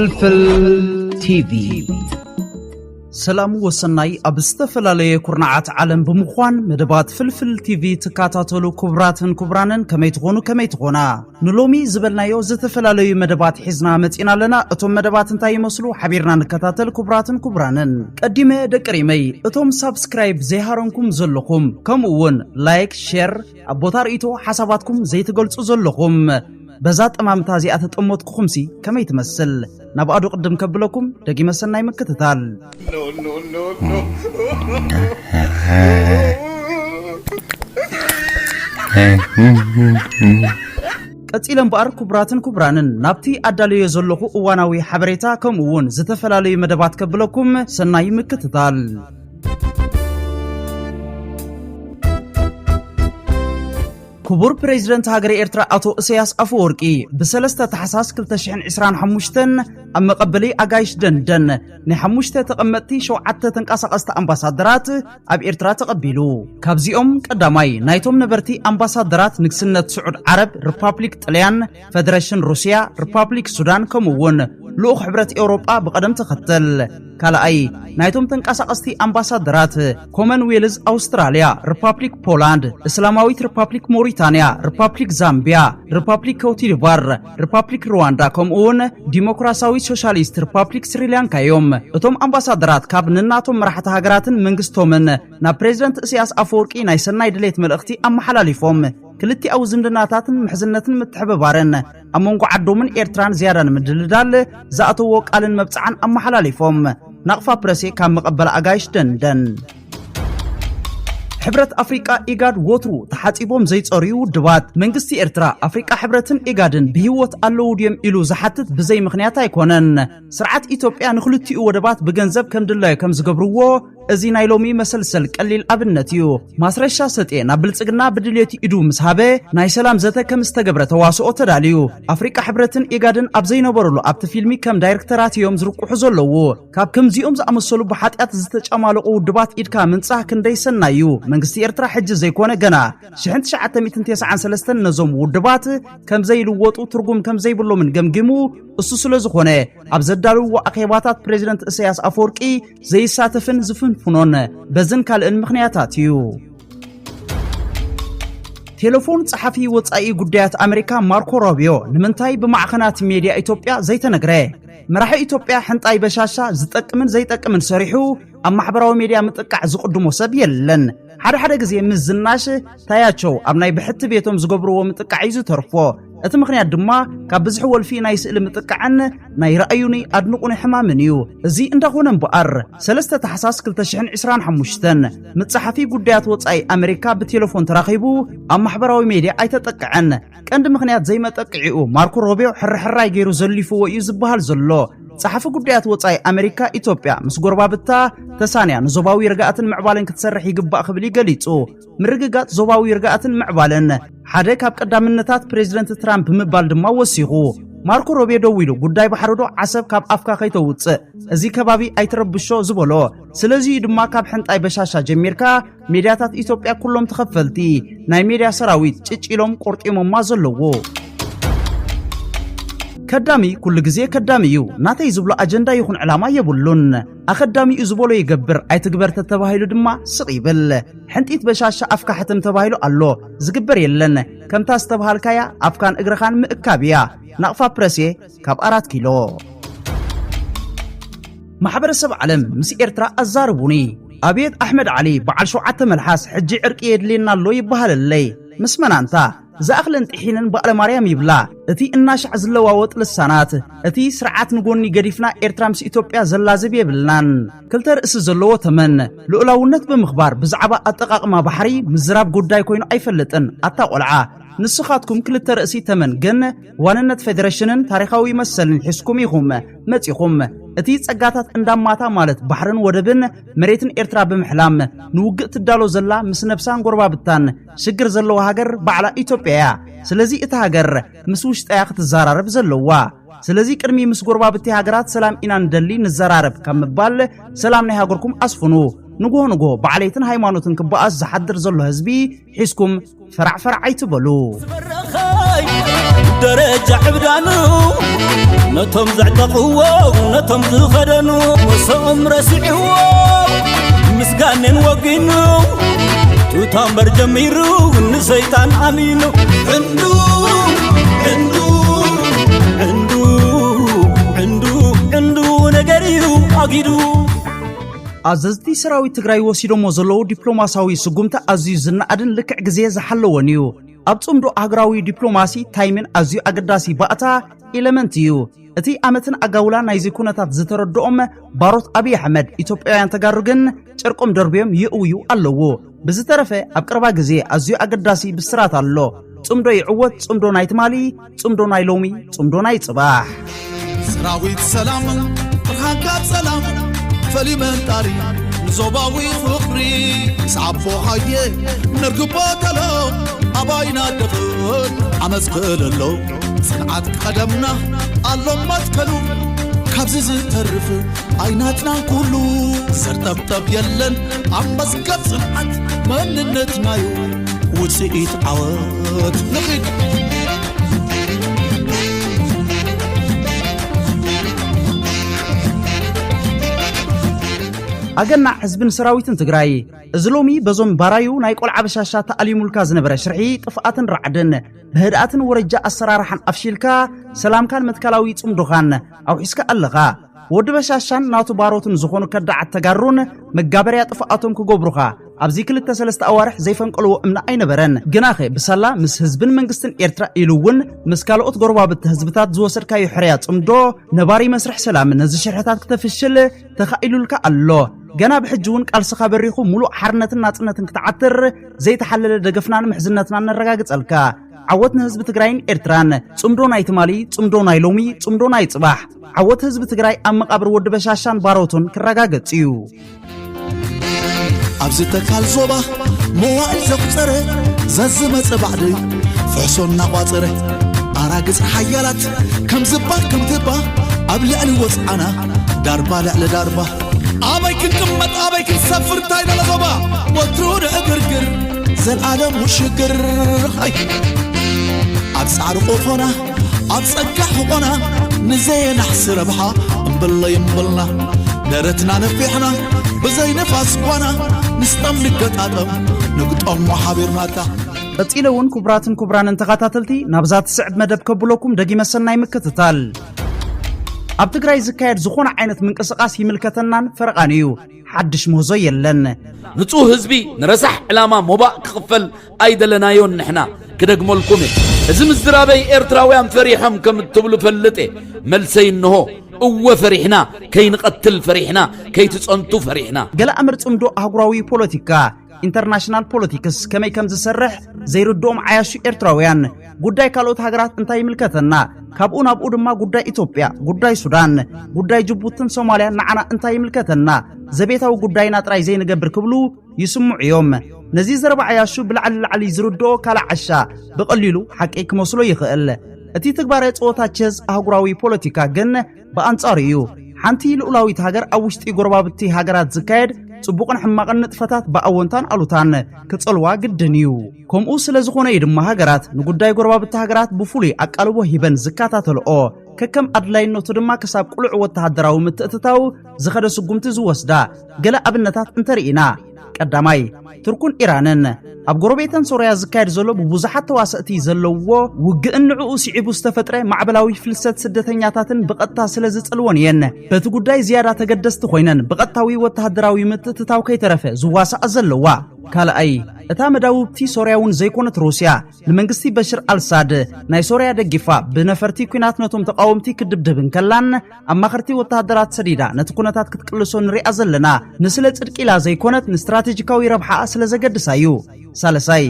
ፍልፍል ቲቪ። ሰላም ወሰናይ ኣብ ዝተፈላለየ ኩርናዓት ዓለም ብምዃን መደባት ፍልፍል ቲቪ ትከታተሉ ክቡራትን ክቡራንን ከመይ ትኾኑ ከመይ ትኾና? ንሎሚ ዝበልናዮ ዝተፈላለዩ መደባት ሒዝና መጺና ኣለና። እቶም መደባት እንታይ ይመስሉ ሓቢርና ንከታተል ክቡራትን ክቡራንን። ቀዲመ ደቂ ሪመይ እቶም ሳብስክራይብ ዘይሃረምኩም ዘለኹም ከምኡ እውን ላይክ ሼር ኣብ ቦታ ርእይቶ ሓሳባትኩም ዘይትገልጹ ዘለኹም በዛ ጠማምታ እዚኣ ተጠመጥኩኹምሲ ከመይ ትመስል? ናብኣ ዶ ቅድም ከብለኩም ደጊመ ሰናይ ምክትታል። ቀጺለ እምበኣር ክቡራትን ክቡራንን ናብቲ ኣዳለዮ ዘለኹ እዋናዊ ሓበሬታ ከምኡ እውን ዝተፈላለዩ መደባት ከብለኩም ሰናይ ምክትታል። ክቡር ፕሬዚደንት ሃገረ ኤርትራ ኣቶ እሰያስ ኣፈወርቂ ብሰለስተ ታሕሳስ ክልተ ሽሕን ዕስራን ሓሙሽተን ኣብ መቐበሊ ኣጋይሽ ደንደን ናይ ሓሙሽተ ተቐመጥቲ ሸውዓተ ተንቀሳቐስቲ ኣምባሳደራት ኣብ ኤርትራ ተቐቢሉ። ካብዚኦም ቀዳማይ ናይቶም ነበርቲ ኣምባሳደራት ንግስነት ስዑድ ዓረብ፣ ሪፓብሊክ ጥልያን፣ ፈደረሽን ሩስያ፣ ሪፓብሊክ ሱዳን ከምኡ እውን ልኡኽ ሕብረት ኤውሮጳ ብቐደም ተኸተል። ካልኣይ ናይቶም ተንቀሳቐስቲ ኣምባሳደራት ኮመንዌልዝ ኣውስትራልያ፣ ሪፓብሊክ ፖላንድ፣ እስላማዊት ሪፓብሊክ ሞሪታንያ፣ ሪፓብሊክ ዛምቢያ፣ ሪፓብሊክ ኮትዲቫር፣ ሪፓብሊክ ሩዋንዳ ከምኡ እውን ዲሞክራሲያዊት ሶሻሊስት ሪፓብሊክ ስሪላንካ እዮም። እቶም ኣምባሳደራት ካብ ንናቶም መራሕቲ ሃገራትን መንግስቶምን ናብ ፕሬዚደንት እስያስ ኣፈወርቂ ናይ ሰናይ ድሌት መልእኽቲ ኣመሓላሊፎም ክልቲኣዊ ዝምድናታትን ምሕዝነትን ምትሕብባርን ኣብ መንጎ ዓዶምን ኤርትራን ዝያዳ ንምድልዳል ዝኣተዎ ቃልን መብጽዓን ኣመሓላሊፎም። ናቕፋ ፕረሴ ካብ መቐበል ኣጋይሽ ደንደን። ሕብረት ኣፍሪቃ ኢጋድ ወትሩ ተሓጺቦም ዘይጸርዩ ውድባት መንግስቲ ኤርትራ ኣፍሪቃ ሕብረትን ኢጋድን ብህይወት ኣለዉ ድዮም ኢሉ ዝሓትት ብዘይ ምኽንያት ኣይኮነን። ስርዓት ኢትዮጵያ ንኽልቲኡ ወደባት ብገንዘብ ከም ድላዩ ከም ዝገብርዎ እዚ ናይ ሎሚ መሰልሰል ቀሊል ኣብነት እዩ። ማስረሻ ሰጤ ናብ ብልጽግና ብድልየቱ ኢዱ ምስ ሃበ ናይ ሰላም ዘተ ከም ዝተገብረ ተዋስኦ ተዳልዩ። ኣፍሪቃ ሕብረትን ኢጋድን ኣብ ዘይነበረሉ ኣብቲ ፊልሚ ከም ዳይሬክተራት እዮም ዝርቁሑ ዘለዉ። ካብ ከምዚኦም ዝኣመሰሉ ብሓጢኣት ዝተጨማለቑ ውድባት ኢድካ ምንጻህ ክንደይ ሰናይ እዩ። መንግስቲ ኤርትራ ሕጂ ዘይኮነ ገና ሽሕን ትሽዓተ ሚእትን ተስዓን ሰለስተን ነዞም ውድባት ከም ዘይልወጡ ትርጉም ከም ዘይብሎምን ገምጊሙ እሱ ስለ ዝኾነ ኣብ ዘዳለውዎ ኣኼባታት ፕሬዚደንት እሰያስ ኣፈወርቂ ዘይሳተፍን ዝፍንፍኖን በዝን ካልእን ምኽንያታት እዩ። ቴሌፎን ጸሓፊ ወጻኢ ጉዳያት ኣሜሪካ ማርኮ ሮቢዮ ንምንታይ ብማዕኸናት ሜድያ ኢትዮጵያ ዘይተነግረ? መራሒ ኢትዮጵያ ሕንጣይ በሻሻ ዝጠቅምን ዘይጠቅምን ሰሪሑ ኣብ ማሕበራዊ ሜድያ ምጥቃዕ ዝቕድሞ ሰብ የለን። ሓደ ሓደ ግዜ ምስ ዝናሽ ታያቸው ኣብ ናይ ብሕቲ ቤቶም ዝገብርዎ ምጥቃዕ እዩ ዝተርፎ። እቲ ምኽንያት ድማ ካብ ብዝሒ ወልፊ ናይ ስእሊ ምጥቃዕን ናይ ረኣዩኒ ኣድንቑኒ ሕማምን እዩ። እዚ እንዳኾነ እምበኣር ሰለስተ ታሕሳስ ክልተ ሽሕን ዕስራን ሓሙሽተን ምስ ጸሓፊ ጉዳያት ወጻኢ ኣሜሪካ ብቴሌፎን ተራኺቡ ኣብ ማሕበራዊ ሜድያ ኣይተጠቅዐን። ቀንዲ ምኽንያት ዘይመጠቅዒኡ ማርኮ ሮቢዮ ሕርሕራይ ገይሩ ዘሊፍዎ እዩ ዝበሃል ዘሎ። ጸሓፊ ጉዳያት ወጻኢ ኣሜሪካ ኢትዮጵያ ምስ ጎረባብታ ተሳንያ ንዞባዊ ርግኣትን ምዕባለን ክትሰርሕ ይግባእ ክብል እዩ ገሊጹ። ምርግጋጽ ዞባዊ ርግኣትን ምዕባለን ሓደ ካብ ቀዳምነታት ፕሬዚደንት ትራምፕ ብምባል ድማ ወሲኹ። ማርኮ ሮቢዮ ደዊሉ ጉዳይ ባሕሪ ዶ ዓሰብ ካብ ኣፍካ ከይተውጽእ እዚ ከባቢ ኣይትረብሾ ዝበሎ። ስለዚ እዩ ድማ ካብ ሕንጣይ በሻሻ ጀሚርካ ሜድያታት ኢትዮጵያ ኩሎም ተኸፈልቲ ናይ ሜድያ ሰራዊት ጭጭ ኢሎም ቆርጢሞማ ዘለዉ። ከዳሚ ኩሉ ግዜ ከዳሚ እዩ። ናተይ ዝብሎ ኣጀንዳ ይኹን ዕላማ የብሉን። ኣኸዳሚኡ ዝበሎ ይገብር ኣይትግበር ተተባሂሉ ድማ ስቕ ይብል። ሕንጢት በሻሻ ኣፍካ ሕተም ተባሂሉ ኣሎ። ዝግበር የለን። ከምታ ዝተባሃልካያ ኣፍካን እግርኻን ምእካብ እያ። ናቕፋ ፕረስ እየ ካብ ኣራት ኪሎ። ማሕበረሰብ ዓለም ምስ ኤርትራ ኣዛርቡኒ። ኣብየት ኣሕመድ ዓሊ በዓል ሸውዓተ መልሓስ ሕጂ ዕርቂ የድልየና ኣሎ ይበሃለለይ። ምስ መናንታ ዝኣኽለን ጥሒነን በዓለ ማርያም ይብላ። እቲ እናሻዕ ዝለዋወጥ ልሳናት እቲ ስርዓት ንጎኒ ገዲፍና ኤርትራ ምስ ኢትዮጵያ ዘላዝብ የብልናን። ክልተ ርእሲ ዘለዎ ተመን ልኡላውነት ብምኽባር ብዛዕባ ኣጠቓቕማ ባሕሪ ምዝራብ ጉዳይ ኮይኑ ኣይፈልጥን። ኣታ ቆልዓ ንስኻትኩም ክልተ ርእሲ ተመን ግን ዋንነት ፌደሬሽንን ታሪኻዊ መሰልን ሒዝኩም ኢኹም መጺኹም። እቲ ጸጋታት እንዳማታ ማለት ባሕርን ወደብን መሬትን ኤርትራ ብምሕላም ንውግእ ትዳሎ ዘላ ምስ ነብሳን ጎረባብታን ሽግር ዘለዋ ሃገር ባዕላ ኢትዮጵያ እያ። ስለዚ እታ ሃገር ምስ ውሽጣ እያ ክትዘራረብ ዘለዋ። ስለዚ ቅድሚ ምስ ጎረባብቲ ሃገራት ሰላም ኢና ንደሊ ንዘራረብ ካብ ምባል ሰላም ናይ ሃገርኩም ኣስፍኑ። ንግሆ ንግሆ ብዓሌትን ሃይማኖትን ክበኣስ ዝሓድር ዘሎ ህዝቢ ሒዝኩም ፈራዕ ፈራዕ ኣይትበሉ። ደረጃ ዕብዳኑ ነቶም ዘዕጠቕዎ፣ ነቶም ዝኸደኑ፣ ምስኦም ረሲዕዎ፣ ምስጋኔን ወጊኑ፣ ቱታ እምበር ጀሚሩ፣ ንሰይጣን ኣሚኑ። ዕንዱ፣ ዕንዱ፣ ዕንዱ፣ ዕንዱ፣ ዕንዱ ነገር እዩ ኣጊዱ። ኣዘዝቲ ሰራዊት ትግራይ ወሲዶሞ ዘለዉ ዲፕሎማሲያዊ ስጉምቲ ኣዝዩ ዝነኣድን ልክዕ ግዜ ዝሓለወን እዩ። ኣብ ጽምዶ ሃገራዊ ዲፕሎማሲ ታይምን ኣዝዩ ኣገዳሲ ባእታ ኤለመንት እዩ። እቲ ኣመትን ኣጋውላ ናይዚ ኩነታት ዝተረድኦም ባሮት ኣብይ ኣሕመድ፣ ኢትዮጵያውያን ተጋሩ ግን ጨርቆም ደርብዮም ይእውዩ ኣለዉ። ብዝተረፈ ኣብ ቀረባ ግዜ ኣዝዩ ኣገዳሲ ብስራት ኣሎ። ጽምዶ ይዕወት፣ ጽምዶ ናይ ትማሊ፣ ጽምዶ ናይ ሎሚ፣ ጽምዶ ናይ ጽባሕ። ሰራዊት ሰላም፣ ብርሃንካ ሰላም፣ ፈሊመ እንጣሪ ንዞባዊ ፍቕሪ። ምስ ኣቦ ሃየ ነርግቦ ተሎ፣ ኣባይና ደፍን ዓመፅ ክእለሎ። ጽንዓት ቀደምና ኣሎ መትከሉ፣ ካብዚ ዝተርፍ ኣይናትናን ኩሉ። ዘርጠብጠብ የለን ኣብ መዝገብ ጽንዓት መንነትናዩ ውጽኢት ዓወት። ንኺድ። ኣገናዕ ህዝብን ሰራዊትን ትግራይ፣ እዚ ሎሚ በዞም ባራዩ ናይ ቆልዓ በሻሻ ተኣሊሙልካ ዝነበረ ሽርሒ ጥፍኣትን ራዕድን ብህድኣትን ወረጃ ኣሰራርሓን ኣፍሺልካ ሰላምካን መትከላዊ ጽምዶኻን ኣውሒስካ ኣለኻ። ወዲ በሻሻን ናቱ ባሮትን ዝኾኑ ከዳዓት ተጋሩን መጋበርያ ጥፍኣቶም ክገብሩኻ ኣብዚ ክልተ ሰለስተ ኣዋርሕ ዘይፈንቀልዎ እምኒ ኣይነበረን። ግናኸ ብሳላ ምስ ህዝብን መንግስትን ኤርትራ ኢሉ እውን ምስ ካልኦት ጎረባብቲ ህዝብታት ዝወሰድካዮ ሕርያ ጽምዶ ነባሪ መስርሕ ሰላም ነዚ ሽርሕታት ክተፍሽል ተኻኢሉልካ ኣሎ። ገና ብሕጂ እውን ቃልስኻ በሪኹ ሙሉእ ሓርነትን ናጽነትን ክትዓትር ዘይተሓለለ ደገፍናን ምሕዝነትናን ነረጋግጸልካ። ዓወት ንህዝቢ ትግራይን ኤርትራን። ጽምዶ ናይ ትማሊ፣ ጽምዶ ናይ ሎሚ፣ ጽምዶ ናይ ጽባሕ። ዓወት ህዝቢ ትግራይ ኣብ መቓብር ወዲ በሻሻን ባሮቱን ክረጋገጽ እዩ። ኣብዚ ተካል ዞባ መዋእል ዘቑጸረ፣ ዘዝመጸ ባዕዲ ፍሕሶ እናቋጸረ፣ ኣራግጽ ሓያላት ከም ዝባ ከም ትባ ኣብ ልዕሊ ወጽዓና ዳርባ ልዕሊ ዳርባ። ኣበይ ክንቅመጥ ኣበይ ክንሰፍር እንታይ ደለ ዞባ ወትሩ ንዕግርግር ዘልኣለም ውሽግር። ሃይ ኣብ ጻዕሪ ቆፎና ኣብ ጸጋ ሕቆና ንዘየናሕሲ ረብሓ እምበለይ እምበልና ደረትና ነፊሕና ብዘይ ንፋስ ጓና ንስጠም ንገጣጠም ንግጠሞ ሓቢርናታ። ቀጺለ እውን ክቡራትን ክቡራንን ተኸታተልቲ ናብዛ ትስዕብ መደብ ከብለኩም ደጊመ ሰናይ ምክትታል። ኣብ ትግራይ ዝካየድ ዝኾነ ዓይነት ምንቅስቓስ ይምልከተናን ፈረቓን እዩ። ሓድሽ ምህዞ የለን። ንጹህ ህዝቢ ንረሳሕ ዕላማ ሞባእ ክኽፈል ኣይደለናዮን ንሕና። ክደግመልኩም እየ። እዚ ምዝራበይ ኤርትራውያን ፈሪሖም ከም እትብሉ ፈልጥ እየ። መልሰይ እንሆ። እወ ፈሪሕና፣ ከይንቐትል ፈሪሕና፣ ከይትጸንቱ ፈሪሕና። ገለ ኣምር ጽምዶ ኣህጉራዊ ፖለቲካ፣ ኢንተርናሽናል ፖለቲክስ፣ ከመይ ከም ዝሰርሕ ዘይርድኦም ዓያሹ ኤርትራውያን፣ ጉዳይ ካልኦት ሃገራት እንታይ ይምልከተና? ካብኡ ናብኡ ድማ ጉዳይ ኢትዮጵያ፣ ጉዳይ ሱዳን፣ ጉዳይ ጅቡትን ሶማልያን ንዓና እንታይ ይምልከተና? ዘቤታዊ ጉዳይና ጥራይ ዘይንገብር ክብሉ ይስምዑ እዮም። ነዚ ዘረባ ዓያሹ ብላዕሊ ላዕሊ ዝርድኦ ካልእ ዓሻ ብቐሊሉ ሓቂ ክመስሎ ይኽእል። እቲ ትግባረ ጸወታ ቸዝ ኣህጉራዊ ፖለቲካ ግን ብኣንጻሩ እዩ። ሓንቲ ልኡላዊት ሃገር ኣብ ውሽጢ ጎረባብቲ ሃገራት ዝካየድ ጽቡቕን ሕማቕን ንጥፈታት ብኣወንታን ኣሉታን ክጸልዋ ግድን እዩ። ከምኡ ስለ ዝኾነ እዩ ድማ ሃገራት ንጉዳይ ጎረባብቲ ሃገራት ብፍሉይ ኣቃልቦ ሂበን ዝከታተልኦ። ከከም ኣድላይነቱ ድማ ክሳብ ቅሉዕ ወተሃደራዊ ምትእትታው ዝኸደ ስጉምቲ ዝወስዳ። ገለ ኣብነታት እንተርኢና፣ ቀዳማይ፣ ቱርኩን ኢራንን። ኣብ ጎረቤተን ሶርያ ዝካየድ ዘሎ ብብዙሓት ተዋሰእቲ ዘለዎ ውግእን ንዕኡ ስዒቡ ዝተፈጥረ ማዕበላዊ ፍልሰት ስደተኛታትን ብቐጥታ ስለ ዝጸልወን እየን በቲ ጉዳይ ዝያዳ ተገደስቲ ኮይነን ብቐጥታዊ ወተሃደራዊ ምትእትታው ከይተረፈ ዝዋሳኣ ዘለዋ። ካልኣይ፣ እታ መዳውብቲ ሶርያ እውን ዘይኮነት ሩስያ ንመንግስቲ በሽር ኣልሳድ ናይ ሶርያ ደጊፋ ብነፈርቲ ኲናት ነቶም ተቃወምቲ ክድብድብ እንከላን ኣማኸርቲ ወተሃደራት ሰዲዳ ነቲ ኩነታት ክትቅልሶ ንሪኣ ዘለና ንስለ ጽድቂ ኢላ ዘይኮነት ንስትራቴጂካዊ ረብሓኣ ስለ ዘገድሳ እዩ። ሳልሳይ፣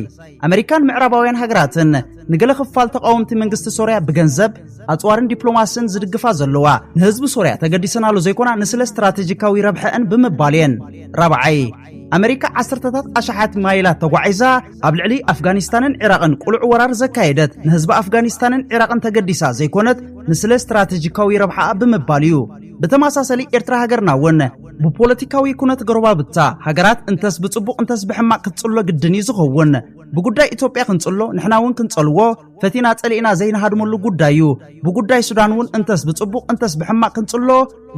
ኣመሪካን ምዕራባውያን ሃገራትን ንገለ ክፋል ተቃወምቲ መንግስቲ ሶርያ ብገንዘብ፣ ኣጽዋርን ዲፕሎማስን ዝድግፋ ዘለዋ ንህዝቢ ሶርያ ተገዲሰናሉ ዘይኮና ንስለ ስትራቴጂካዊ ረብሐአን ብምባል እየን። ራብዓይ፣ ኣመሪካ ዓሰርተታት ኣሽሓት ማይላት ተጓዒዛ ኣብ ልዕሊ ኣፍጋኒስታንን ዒራቕን ቅሉዕ ወራር ዘካየደት ንህዝቢ ኣፍጋኒስታንን ዒራቕን ተገዲሳ ዘይኮነት ንስለ ስትራቴጂካዊ ረብሓኣ ብምባል እዩ። ብተመሳሰሊ ኤርትራ ሃገርና እውን ብፖለቲካዊ ኩነት ጎረባብታ ሃገራት እንተስ ብጽቡቕ እንተስ ብሕማቕ ክትጽሎ ግድን እዩ ዝኸውን። ብጉዳይ ኢትዮጵያ ክንጽሎ ንሕና እውን ክንጸልዎ ፈቲና ጸሊእና ዘይንሃድመሉ ጉዳይ እዩ። ብጉዳይ ሱዳን እውን እንተስ ብጽቡቕ እንተስ ብሕማቕ ክንጽሎ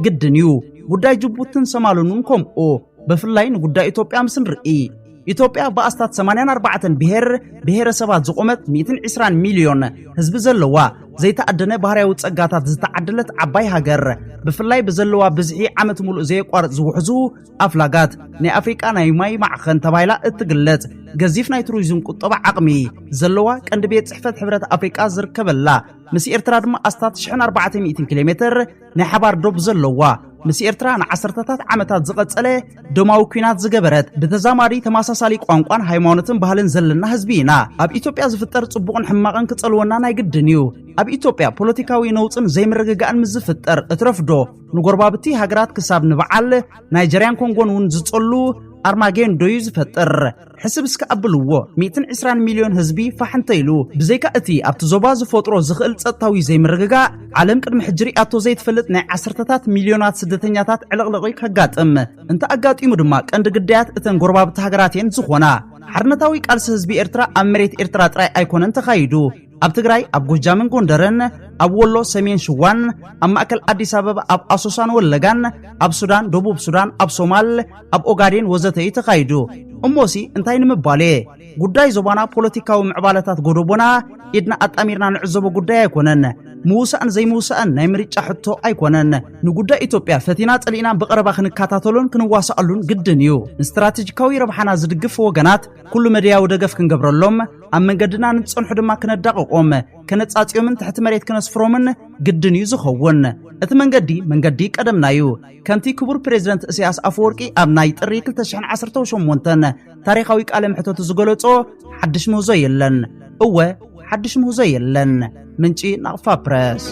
ግድን እዩ። ጉዳይ ጅቡትን ሰማልን እውን ከምኡ። ብፍላይ ንጉዳይ ኢትዮጵያ ምስ ንርኢ፣ ኢትዮጵያ ብኣስታት ሰማንያን ኣርባዕተን ብሄር ብሄረሰባት ዝቖመት ሚእትን ዕስራን ሚልዮን ህዝቢ ዘለዋ ዘይተኣደነ ባህርያዊ ጸጋታት ዝተዓደለት ዓባይ ሃገር፣ ብፍላይ ብዘለዋ ብዝሒ ዓመት ሙሉእ ዘየቋርጽ ዝውሕዙ ኣፍላጋት፣ ናይ ኣፍሪቃ ናይ ማይ ማዕኸን ተባሂላ እትግለጽ፣ ገዚፍ ናይ ቱሪዝም ቁጠባ ዓቕሚ ዘለዋ፣ ቀንዲ ቤት ጽሕፈት ሕብረት ኣፍሪቃ ዝርከበላ፣ ምስ ኤርትራ ድማ ኣስታት ሽሕን ኣርባዕተ ሚእትን ኪሎ ሜትር ናይ ሓባር ዶብ ዘለዋ፣ ምስ ኤርትራ ንዓሰርተታት ዓመታት ዝቐጸለ ደማዊ ኲናት ዝገበረት፣ ብተዛማዲ ተመሳሳሊ ቋንቋን ሃይማኖትን ባህልን ዘለና ህዝቢ ኢና። ኣብ ኢትዮጵያ ዝፍጠር ጽቡቕን ሕማቕን ክጸልወና ናይ ግድን እዩ። ኣብ ኢትዮጵያ ፖለቲካዊ ነውጽን ዘይምርግጋእን ምስ ዝፍጠር እትረፍዶ ንጎረባብቲ ሃገራት ክሳብ ንበዓል ናይጀርያን ኮንጎን እውን ዝጸሉ ኣርማጌንዶ እዩ ዝፈጥር። ሕስብ እስከ ኣብልዎ፣ ሚእትን ዕስራን ሚልዮን ህዝቢ ፋሕ እንተ ኢሉ፣ ብዘይካ እቲ ኣብቲ ዞባ ዝፈጥሮ ዝኽእል ጸጥታዊ ዘይምርግጋእ፣ ዓለም ቅድሚ ሕጂ ሪኣቶ ዘይትፈልጥ ናይ ዓሰርተታት ሚልዮናት ስደተኛታት ዕልቕልቕ ከጋጥም፣ እንተ ኣጋጢሙ ድማ ቀንዲ ግዳያት እተን ጎረባብቲ ሃገራት እየን ዝኾና። ሓርነታዊ ቃልሲ ህዝቢ ኤርትራ ኣብ መሬት ኤርትራ ጥራይ ኣይኮነን ተኻይዱ። ኣብ ትግራይ፣ ኣብ ጎጃምን ጎንደርን፣ ኣብ ወሎ፣ ሰሜን ሽዋን፣ ኣብ ማእከል ኣዲስ ኣበባ፣ ኣብ ኣሶሳን ወለጋን፣ ኣብ ሱዳን፣ ደቡብ ሱዳን፣ ኣብ ሶማል፣ ኣብ ኦጋዴን ወዘተ እዩ ተኻይዱ። እሞሲ እንታይ ንምባል እየ? ጉዳይ ዞባና ፖለቲካዊ ምዕባለታት ጎደቦና ኢድና ኣጣሚርና ንዕዘቦ ጉዳይ ኣይኮነን። ምውሳእን ዘይምውሳእን ናይ ምርጫ ሕቶ ኣይኮነን። ንጉዳይ ኢትዮጵያ ፈቲና ጸሊእና ብቐረባ ክንከታተሎን ክንዋሳኣሉን ግድን እዩ። ንስትራቴጂካዊ ረብሓና ዝድግፍ ወገናት ኩሉ መድያዊ ደገፍ ክንገብረሎም፣ ኣብ መንገድና ንዝጸንሑ ድማ ክነዳቕቖም፣ ከነጻጽዮምን ትሕቲ መሬት ክነስፍሮምን ግድን እዩ ዝኸውን። እቲ መንገዲ መንገዲ ቀደምና እዩ። ከምቲ ክቡር ፕሬዚደንት እስያስ ኣፈወርቂ ኣብ ናይ ጥሪ ክልተ ሽሕን ዓሰርተው ሸሞንተን ታሪኻዊ ቃለ መሕተቱ ዝገለጾ፣ ሓድሽ ምህዞ የለን። እወ፣ ሓድሽ ምህዞ የለን። ምንጪ ናቕፋ ፕረስ።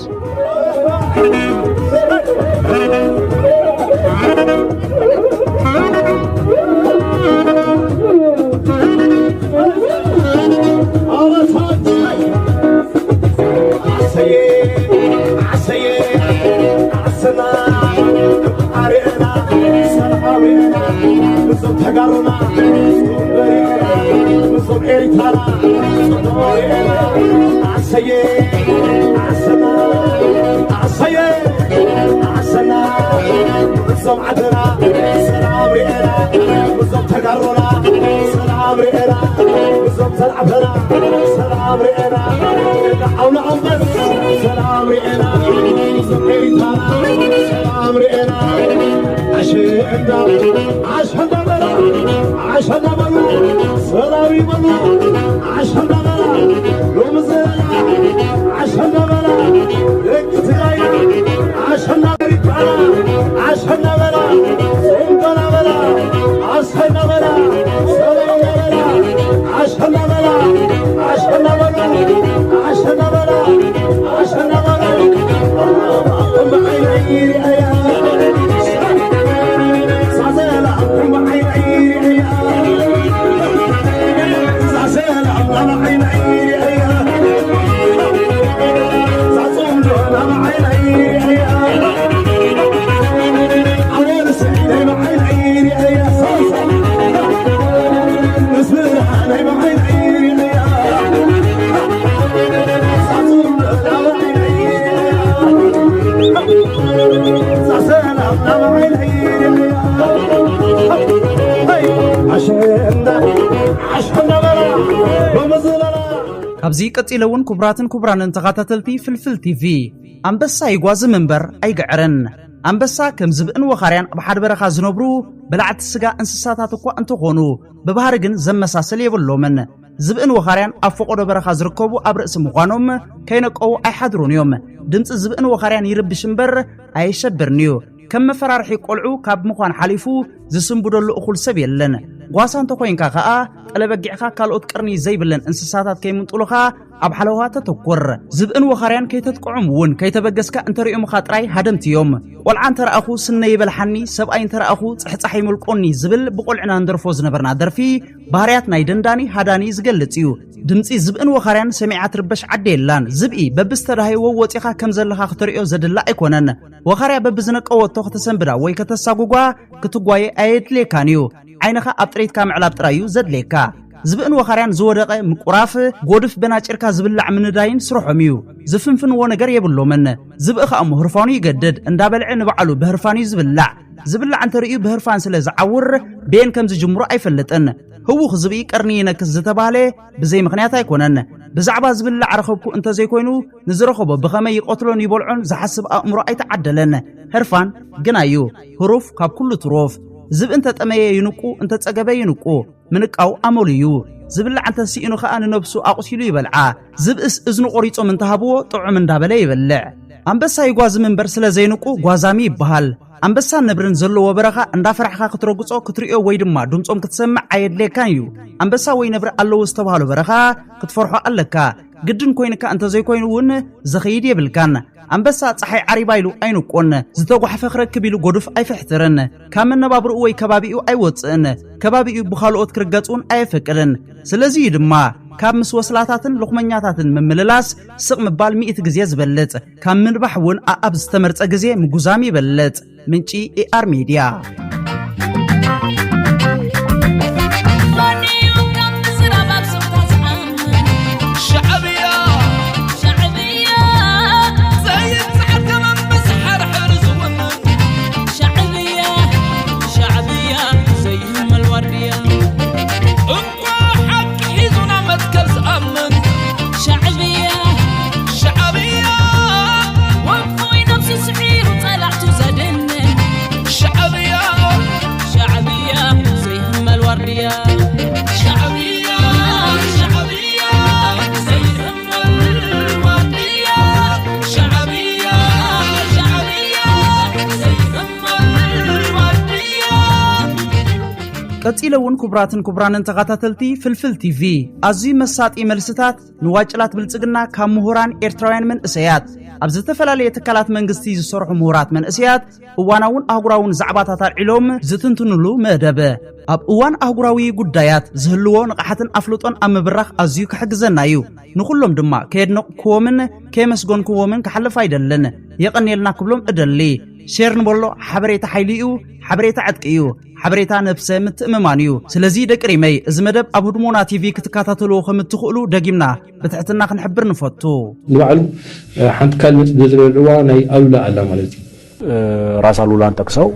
ዓሰየ፣ ዓሰየ፣ ዓሰና፣ ኣርኤና፣ ሰላም ኣውሪኤና፣ ምስዞም ተጋሩና፣ ምስዞም በሪኤና፣ ምስዞም ኤሪትራና፣ ጽቡቕ ኣውሪኤና። ዓሰየ፣ ዓሰና፣ ዓሰየ፣ ዓሰና፣ ምስዞም ዓድና፣ ሰላም ኣውሪኤና፣ ምስዞም ተጋሩና፣ ሰላም ርኤና፣ እዞም ተላዕፈና፣ ሰላም ርኤና፣ ደቂ ዓውሎ ኣንበስ፣ ሰላም ርኤና፣ እዞም ኤሪትራና፣ ሰላም ርኤና። ኣሸንዳ፣ ኣሸንዳ በላ፣ ኣሸንዳ በሉ፣ ሰላም ይበሉ፣ ኣሸንዳ በላ፣ ሎሚ ዘላ፣ ኣሸንዳ በላ፣ ደቂ ትግራይና፣ ኣሸንዳ በላ፣ ኣሸንዳ በላ፣ ጾም በላ በላ፣ ኣሸንዳ በላ፣ ሰላም በላ፣ ኣሸንዳ በላ፣ ኣሸንዳ በሉ፣ ኣሸንዳ በላ፣ ኣሸንዳ በላ። እምበዓይነይ ርእያ፣ እዛ ሰላም እምበዓይነይ ርእያ፣ እዛ ሰላም እምበዓይነይ ርእያ፣ እዛ ጽምዶ እምበዓይነይ ርእያ። ኣሸንዳ፣ ኣሸንዳ በላ፣ ሎሚ ዝለላ። ካብዚ ቀጺለ እውን ክቡራትን ክቡራንን ተኸታተልቲ ፍልፍል ቲቪ፣ ኣንበሳ ይጓዝም እምበር ኣይግዕርን። ኣንበሳ ከም ዝብእን ወኻርያን ኣብ ሓደ በረኻ ዝነብሩ በላዕቲ ስጋ እንስሳታት እኳ እንተኾኑ፣ ብባህሪ ግን ዘመሳሰል የብሎምን። ዝብእን ወኻርያን ኣብ ፈቖዶ በረኻ ዝርከቡ ኣብ ርእሲ ምዃኖም፣ ከይነቀዉ ኣይሓድሩን እዮም። ድምጺ ዝብእን ወኻርያን ይርብሽ እምበር ኣየሸብርን እዩ። ከም መፈራርሒ ቆልዑ ካብ ምዃን ሓሊፉ ዝስንብደሉ እኹል ሰብ የለን። ጓሳ እንተኾይንካ ከኣ፣ ጠለበጊዕኻ ካልኦት ቅርኒ ዘይብለን እንስሳታት ከይምንጥሉኻ ኣብ ሓለዋ ተተኩር። ዝብእን ወኻርያን ከይተጥቅዖም እውን ከይተበገስካ እንተሪኦምኻ ጥራይ ሃደምቲ እዮም። ቆልዓ እንተረኣኹ ስነ ይበልሓኒ፣ ሰብኣይ እንተረኣኹ ጽሕጻሕ ይመልቆኒ ዝብል ብቆልዕና ንደርፎ ዝነበርና ደርፊ፣ ባህርያት ናይ ደንዳኒ ሃዳኒ ዝገልጽ እዩ። ድምጺ ዝብእን ወኻርያን ሰሚዓ ትርበሽ ዓዲ የላን። ዝብኢ በብዝተዳሃየ ወወጺኻ ከም ዘለኻ ክተርእዮ ዘድላ ኣይኮነን። ወኻርያ በብዝነቀወቶ ከተሰንብዳ ወይ ከተሳጉጓ ክትጓየ ኣየድልየካን እዩ። ዓይንኻ ኣብ ጥሬትካ ምዕላብ ጥራይ እዩ ዘድልየካ። ዝብእን ወኻርያን ዝወደቐ ምቁራፍ፣ ጎድፍ በናጭርካ ዝብላዕ ምንዳይን ስርሖም እዩ። ዝፍንፍንዎ ነገር የብሎምን። ዝብኢ ኸኣ እሞ ህርፋኑ ይገድድ፣ እንዳበልዐ ንባዕሉ ብህርፋን እዩ ዝብላዕ። ዝብላዕ እንተርእዩ ብህርፋን ስለ ዝዓውር፣ ቤን ከም ዝጅምሮ ኣይፈልጥን። ህውኽ ዝብኢ ቀርኒ ይነክስ ዝተባህለ ብዘይ ምኽንያት ኣይኮነን። ብዛዕባ ዝብላዕ ረኸብኩ እንተዘይኮይኑ፣ ንዝረኸቦ ብኸመይ ይቐትሎን ይበልዖን ዝሓስብ ኣእምሮ ኣይተዓደለን። ህርፋን ግና እዩ፣ ህሩፍ ካብ ኩሉ ትሩፍ። ዝብኢ እንተጠመየ ይንቁ፣ እንተጸገበ ይንቁ። ምንቃው ኣመሉ እዩ። ዝብላዕ እንተስኢኑ ኸኣ ንነብሱ ኣቑሲሉ ይበልዓ። ዝብእስ እዝኑ ቆሪጾም እንተሃብዎ ጥዑም እንዳበለ ይበልዕ። ኣንበሳ ይጓዝም እምበር ስለ ዘይንቁ ጓዛሚ ይበሃል። ኣንበሳን ነብርን ዘለዎ በረኻ እንዳፈራሕካ ክትረግጾ፣ ክትርእዮ ወይ ድማ ድምጾም ክትሰምዕ ኣየድልየካን እዩ። ኣንበሳ ወይ ነብሪ ኣለዎ ዝተባህሎ በረኻ ክትፈርሖ ኣለካ። ግድን ኮይንካ እንተዘይኮይኑ እውን ዘኸይድ የብልካን። ኣንበሳ ጸሓይ ዓሪባ ኢሉ ኣይንቁን፣ ዝተጓሕፈ ክረክብ ኢሉ ጎዱፍ ኣይፍሕትርን። ካብ መነባብርኡ ወይ ከባቢኡ ኣይወጽእን፣ ከባቢኡ ብኻልኦት ክርገጽ እውን ኣየፈቅድን። ስለዚ እዩ ድማ ካብ ምስ ወስላታትን ሎኽመኛታትን ምምልላስ ስቕ ምባል ሚእቲ ግዜ ዝበልጽ፣ ካብ ምንባሕ እውን ኣኣብ ዝተመርጸ ግዜ ምጉዛም ይበልጽ። ምንጪ ኤኣር ሜድያ። ሻዕብያ ሻዕብያ ዘይትዓደመ ምስ ሓርሕር ዝውንን ሻዕብያ ሻዕብያ ዘይህመል ዋርድያ እኳ ሓቂ ሒዙና መትከል ዝኣምን ሻዕብያ ሻዕብያ ወፉይ ነብሱ ስዒሩ ጸላእቱ ዘድንን ሻዕብያ ሻዕብያ ዘይህመል ዋርድያ ሻዕብያ ሻዕብያ ዘይህመል ዋርድያ ሻዕብያ ሻዕብያ ዘይህመል ዋርድያ ቀጺለ እውን ክቡራትን ክቡራንን ተኸታተልቲ ፍልፍል ቲቪ ኣዝዩ መሳጢ መልስታት ንዋጭላት ብልጽግና ካብ ምሁራን ኤርትራውያን መንእሰያት ኣብ ዝተፈላለየ ትካላት መንግስቲ ዝሰርሑ ምሁራት መንእሰያት እዋናውን ኣህጉራውን ዛዕባታት ኣልዒሎም ዝትንትኑሉ መደብ። ኣብ እዋን ኣህጉራዊ ጉዳያት ዝህልዎ ንቕሓትን ኣፍልጦን ኣብ ምብራኽ ኣዝዩ ክሕግዘና እዩ። ንኹሎም ድማ ከየድነቕክዎምን ከየመስገንክዎምን ክሓልፍ ኣይደልን። የቐንየልና ክብሎም እደሊ። ሼር ንበሎ፣ ሓበሬታ ሓይሊ እዩ፣ ሓበሬታ ዕጥቂ እዩ፣ ሓበሬታ ነብሰ ምትእምማን እዩ። ስለዚ ደቂ ሪመይ እዚ መደብ ኣብ ህድሞና ቲቪ ክትከታተልዎ ከም እትኽእሉ ደጊምና ብትሕትና ክንሕብር ንፈቱ። ንባዕሉ ሓንቲ ካልእ ነጥቢ ዘዝረድዕዋ ናይ ኣሉላ ኣላ ማለት እዩ። ራስ ኣሉላን ጠቅሰው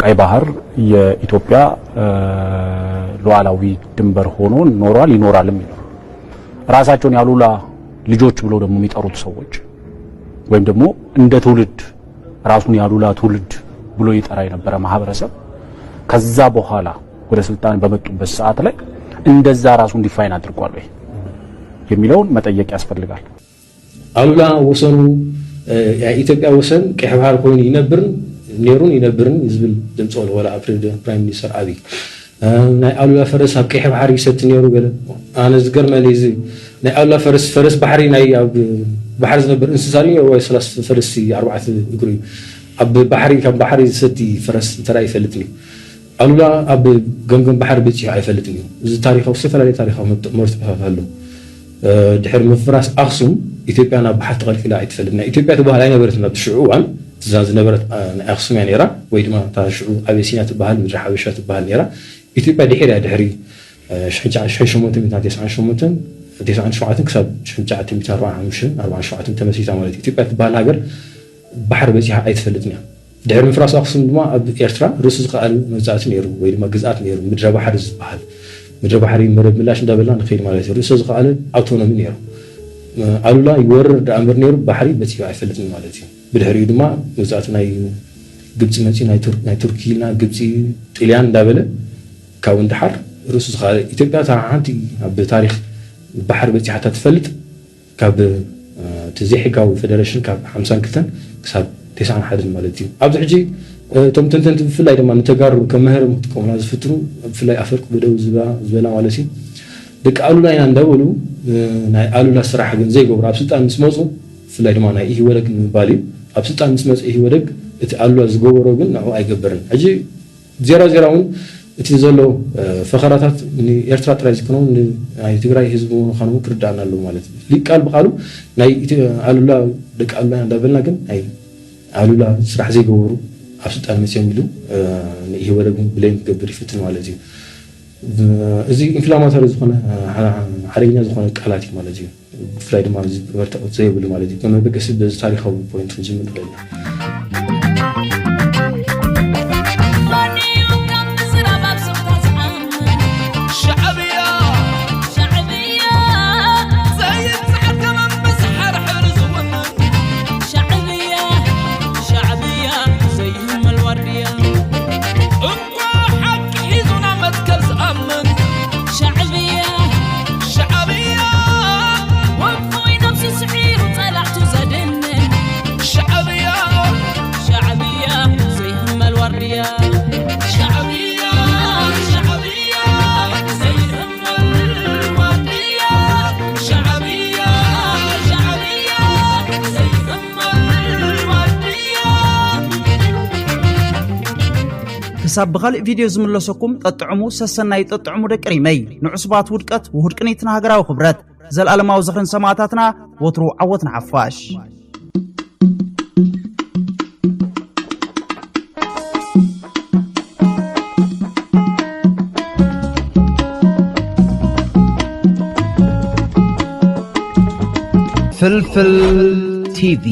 ቀይ ባህር የኢትዮጵያ ሉዓላዊ ድንበር ሆኖ ኖሯል ይኖራልም ይላሉ። ራሳቸውን የአሉላ ልጆች ብለው ደግሞ የሚጠሩት ሰዎች ወይም ደግሞ እንደ ትውልድ ራሱን የአሉላ ትውልድ ብሎ ይጠራ የነበረ ማህበረሰብ ከዛ በኋላ ወደ ስልጣን በመጡበት ሰዓት ላይ እንደዛ ራሱን ዲፋይን አድርጓል ወይ የሚለውን መጠየቅ ያስፈልጋል። ኣሉላ ወሰኑ ናይ ኢትዮጵያ ወሰን ቀይሕ ባሕሪ ኮይኑ ይነብርን ነይሩን ይነብርን ዝብል ድምፂ ኣሎ። ዋላ ኣብ ፕሬዚደንት ፕራይም ሚኒስተር ኣብይ ናይ ኣሉላ ፈረስ ኣብ ቀይሕ ባሕሪ ይሰቲ ነይሩ ገለ። ኣነ ዝገርመኒ እዚ ናይ ኣሉላ ፈረስ ፈረስ ባሕሪ ናይ ኣብ ባሕሪ ዝነብር እንስሳ ድዩ ወይ ሰላስ ፈረስ ኣርባዕተ እግሩ እዩ ኣብ ባሕሪ ካብ ባሕሪ ዝሰቲ ፈረስ እንተ ይፈልጥኒ ኣሉላ ኣብ ገምገም ባሕሪ በጺሑ ኣይፈልጥን እዩ። እዚ ታሪኻዊ ዝተፈላለዩ ታሪኻዊ መርትዖታት ኣሎ። ድሕሪ ምፍራስ ኣኽሱም ኢትዮጵያ ናብ ባሕሪ ተቐልቂላ ኣይትፈልጥ። ናይ ኢትዮጵያ ትበሃል ኣይነበረትን ኣብቲ ሽዑ እዋን። እዛ ዝነበረት ናይ ኣኽሱም እያ ነይራ ወይ ድማ እታ ሽዑ ኣቤሲንያ ትበሃል ምድሪ ሓበሻ ትበሃል ነይራ። ኢትዮጵያ ድሒር እያ ድሕሪ ሽሕን ትሽዓተ ሚእትን ተስዓን ሸሞንተን ክሳብ ሽሕን ትሽዓተ ሚእትን ኣርባዓን ሓሙሽተን ኣርባዓን ሸውዓተን ተመስሪታ ማለት እዩ። ኢትዮጵያ ትበሃል ሃገር ባሕሪ በጺሓ ኣይትፈልጥን እያ። ድሕሪ ምፍራስ ኣኽሱም ድማ ኣብ ኤርትራ ርእሱ ዝኸኣለ መግዛእቲ ነይሩ ወይ ድማ ግዝኣት ነይሩ፣ ምድረ ባሕሪ ዝበሃል። ምድረ ባሕሪ መደብ ምላሽ እንዳበልና ንኸይድ ማለት እዩ። ርእሱ ዝኸኣለ ኣውቶኖሚ ነይሩ። ኣሉላ ይወርር ደኣ እምበር ነይሩ ባሕሪ በጺሑ ኣይፈልጥን ማለት እዩ። ብድሕሪኡ ድማ መግዛእቲ ናይ ግብፂ መፂኡ ናይ ቱርክ ኢልና ግብፂ ጥልያን እንዳበለ ካብኡ ንደሓር ርእሱ ዝኸኣለ ኢትዮጵያ እታ ሓንቲ ኣብ ታሪክ ባሕሪ በፂሓታ ትፈልጥ ካብ እቲ ዘይሕጋዊ ፌደሬሽን ካብ ሓምሳን ክልተን ክሳብ ተስዓን ሓደን ማለት እዩ። ኣብዚ ሕጂ እቶም ተንተንቲ ብፍላይ ድማ ንተጋሩ ከም መህረም ክጥቀሙላ ዝፍትኑ ብፍላይ ኣፈወርቂ በደዊ ዝበላ ማለት እዩ ደቂ ኣሉላ ኢና እንዳበሉ ናይ ኣሉላ ስራሕ ግን ዘይገብሩ ኣብ ስልጣን ምስ መፁ፣ ብፍላይ ድማ ናይ ኢህወደግ ንምባል እዩ። ኣብ ስልጣን ምስ መፀ ኢህወደግ እቲ ኣሉላ ዝገበሮ ግን ንዕኡ ኣይገብርን። ሕጂ ዜራ ዜራ እውን እቲ ዘሎ ፈኸራታት ንኤርትራ ጥራይ ዝኮነው ናይ ትግራይ ህዝቢ ምዃኑ ክርዳእና ኣለዎ ማለት እዩ። ሊቅ ቃል ብቃሉ ናይ ኣሉላ ደቂ ኣሉላ እንዳበልና ግን ናይ ኣሉላ ስራሕ ዘይገበሩ ኣብ ስልጣን መፅዮም ኢሉ ንኢህወደግ ብሌም ክገብር ይፍትን ማለት እዩ። እዚ ኢንፍላማቶሪ ዝኾነ ሓደገኛ ዝኾነ ቃላት እዩ ማለት እዩ። ብፍላይ ድማ እዚ መርትዖት ዘይብሉ ማለት እዩ። ከመበገሲ በዚ ታሪካዊ ፖይንት ክንጅምር ንኽእል ኢና። ክሳብ ብኻልእ ቪድዮ ዝምለሰኩም ጠጥዕሙ። ሰሰናይ ጠጥዕሙ ደቂ ሪመይ። ንዕሱባት ውድቀት ውሁድ ቅኒት ንሃገራዊ ክብረት። ዘልኣለማዊ ዝኽርን ሰማእታትና። ወትሩ ዓወት ንሓፋሽ። ፍልፍል ቲቪ።